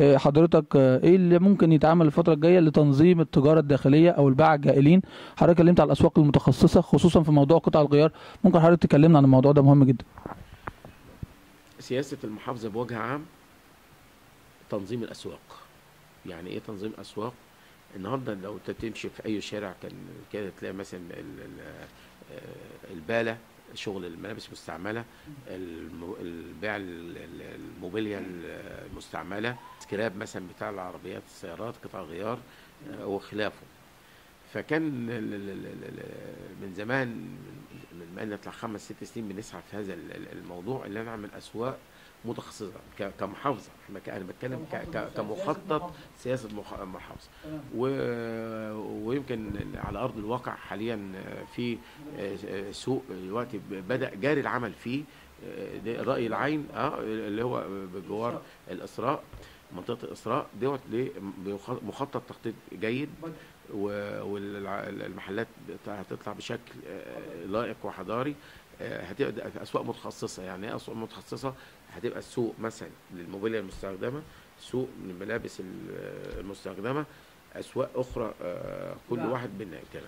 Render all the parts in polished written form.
حضرتك ايه اللي ممكن يتعمل الفترة الجاية لتنظيم التجارة الداخلية او الباعة الجائلين؟ حضرتك اتكلمت على الاسواق المتخصصة خصوصا في موضوع قطع الغيار، ممكن حضرتك تكلمنا عن الموضوع ده؟ مهم جدا. سياسة المحافظة بوجه عام تنظيم الاسواق. يعني ايه تنظيم اسواق؟ النهارده لو انت تمشي في اي شارع كان كده تلاقي مثلا الباله، شغل الملابس المستعملة، البيع الموبيليا المستعملة، سكراب مثلا بتاع العربيات، السيارات، قطع غيار وخلافه. فكان من زمان، من ما نطلع 5 6 سنين بنسعى في هذا الموضوع، اللي انا اعمل اسواق متخصصة كمحافظه. انا بتكلم كمخطط سياسة محافظة، ويمكن على ارض الواقع حاليا في سوق دلوقتي بدا جاري العمل فيه، راي العين اللي هو بجوار الاسراء، منطقة الاسراء دوت، مخطط تخطيط جيد، والمحلات هتطلع بشكل لائق وحضاري. هتبقى اسواق متخصصة. يعني ايه اسواق متخصصة؟ هتبقى السوق مثلا للموبيليا المستخدمة، سوق للملابس المستخدمة، اسواق اخرى، كل واحد بينا كده.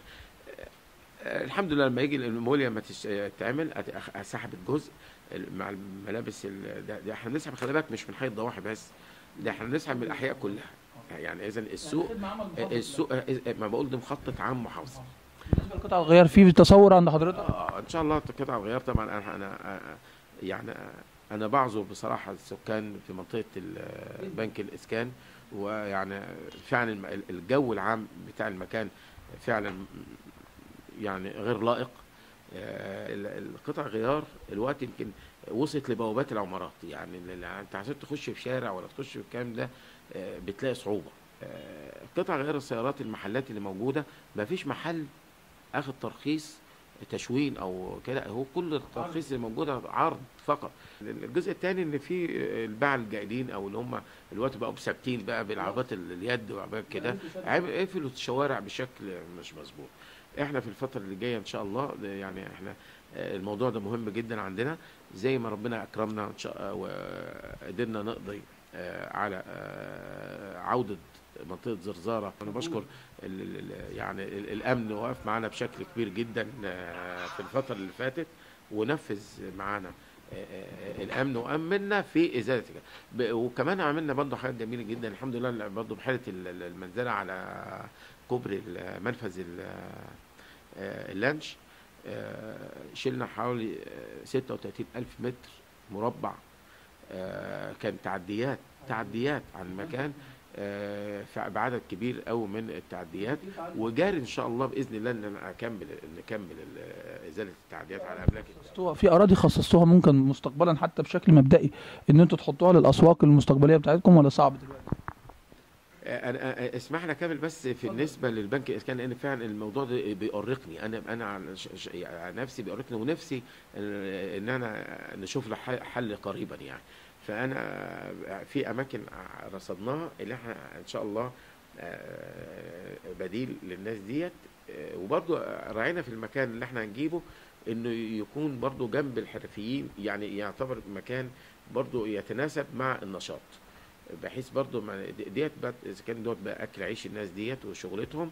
الحمد لله لما يجي الموبيليا ما تتعمل سحبت جزء مع الملابس. ده احنا بنسحب، خلي بالك، مش من حي الضواحي بس، ده احنا بنسحب من الاحياء كلها. يعني اذا السوق ما بقول ده مخطط عام محافظة. بالنسبة لقطع الغيار في تصور عند حضرتك؟ ان شاء الله قطع الغيار طبعا انا يعني انا بعذر بصراحة السكان في منطقة بنك الاسكان، ويعني فعلا الجو العام بتاع المكان فعلا يعني غير لائق. القطع غيار الوقت يمكن وصلت لبوابات العمارات، يعني انت عشان تخش في شارع ولا تخش في الكلام ده بتلاقي صعوبة. قطع غيار السيارات، المحلات اللي موجودة ما فيش محل اخد ترخيص تشوين او كده، هو كل الترخيص اللي موجودة عرض فقط. الجزء الثاني ان في الباعة الجائلين او اللي هم دلوقتي بقوا ثابتين بقى بالعربيات اليد وعربيات كده، قفلوا الشوارع بشكل مش مظبوط. احنا في الفترة اللي جاية ان شاء الله، يعني احنا الموضوع ده مهم جدا عندنا، زي ما ربنا اكرمنا ان شاء الله وقدرنا نقضي على عوده منطقة زرزاره. انا بشكر يعني الامن وقف معانا بشكل كبير جدا في الفترة اللي فاتت، ونفذ معانا الامن وامنا في ازالة، وكمان عملنا برضه حاجات جميلة جدا الحمد لله، برضه بحاله المنزلة على كوبري منفذ اللانش، شلنا حوالي 36,000 متر مربع كان تعديات عن المكان، بعدد كبير قوي من التعديات، وجاري ان شاء الله باذن الله ان نكمل ازالة التعديات على املاك. في اراضي خصصتوها ممكن مستقبلا حتى بشكل مبدئي ان انتوا تحطوها للاسواق المستقبلية بتاعتكم، ولا صعب دلوقتي؟ انا اسمح لي اكمل بس في بالنسبة للبنك الاسكان، لان فعلا الموضوع ده بيؤرقني انا على نفسي، بيؤرقني ونفسي ان انا نشوف له حل قريبا يعني. فانا في اماكن رصدناها اللي احنا ان شاء الله بديل للناس ديت، وبرضو راعينا في المكان اللي احنا هنجيبه انه يكون برضو جنب الحرفيين، يعني يعتبر مكان برضو يتناسب مع النشاط، بحيث برضو ديت اذا كان دوت بقى اكل عيش الناس ديت وشغلتهم،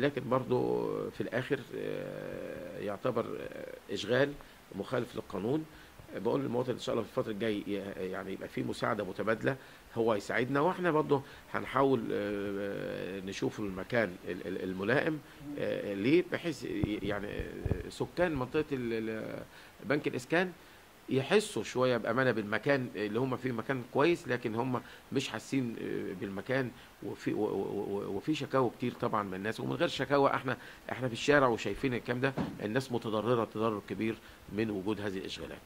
لكن برضو في الاخر يعتبر اشغال مخالف للقانون. بقول للمواطن ان شاء الله في الفترة الجاية يعني يبقى في مساعدة متبادلة، هو يساعدنا واحنا برضه هنحاول نشوف المكان الملائم ليه، بحيث يعني سكان منطقة بنك الاسكان يحسوا شوية بامانه بالمكان اللي هم فيه، مكان كويس، لكن هم مش حاسين بالمكان، وفي شكاوى كتير طبعا من الناس، ومن غير شكاوى احنا في الشارع وشايفين الكلام ده، الناس متضرره تضرر كبير من وجود هذه الاشغالات.